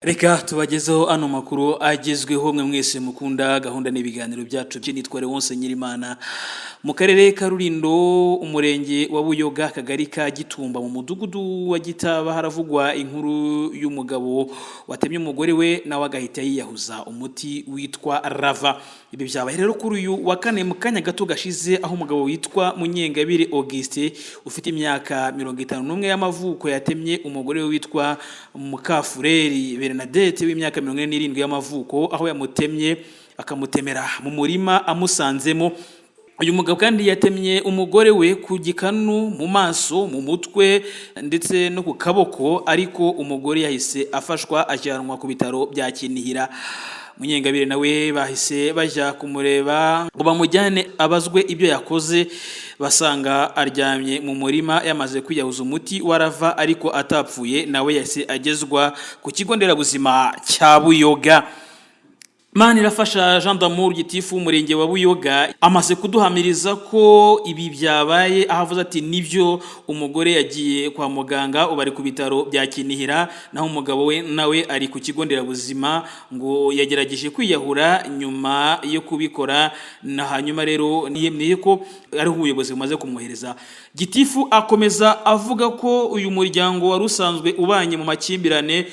Reka tubagezeho ano makuru agezweho. Mwe mwese mukunda gahunda n'ibiganiro byacu, nitwa Leonce Nyirimana. Mu karere ka Rulindo, umurenge wa Buyoga, akagari ka Gitumba, mu mudugudu wa Gitaba, haravugwa inkuru y'umugabo watemye umugore we, nawe agahita yiyahuza umuti witwa Rava. Ibi byabaye rero kuri uyu wa kane mu kanya gato gashize, aho umugabo witwa Munyengabire Augustin, ufite imyaka 51 y'amavuko, yatemye umugore we witwa Mukafureri Bernadette w'imyaka 47 y'amavuko, aho yamutemye akamutemera mu murima amusanzemo. Uyu mugabo kandi yatemye umugore we ku gikanu, mu maso, mu mutwe ndetse no ku kaboko, ariko umugore yahise afashwa ajyanwa ku bitaro bya Kinihira. Munyengabire nawe bahise bajya kumureba ngo bamujyane abazwe ibyo yakoze, basanga aryamye mu murima yamaze kwiyahuza umuti warava, ariko atapfuye. Nawe yahise agezwa ku kigo nderabuzima cya Buyoga. Manirafasha Jean d'Amour, gitifu w'umurenge wa Buyoga, amaze kuduhamiriza ko ibi byabaye, aho avuze ati: "Nibyo, umugore yagiye kwa muganga, ubu ari ku bitaro bya Kinihira, naho umugabo we nawe ari ku kigo nderabuzima." Ngo yagerageje kwiyahura nyuma yo kubikora, na hanyuma rero niyemeye ko ariho ubuyobozi bumaze kumwohereza. Gitifu akomeza avuga ko uyu muryango wari usanzwe ubanye mu makimbirane,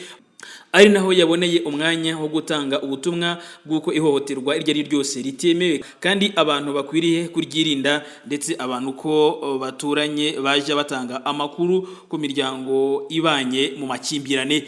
ari naho yaboneye umwanya wo gutanga ubutumwa bw'uko ihohoterwa iryo ari ryo ryose ritemewe, kandi abantu bakwiriye kuryirinda, ndetse abantu ko baturanye bajya batanga amakuru ku miryango ibanye mu makimbirane.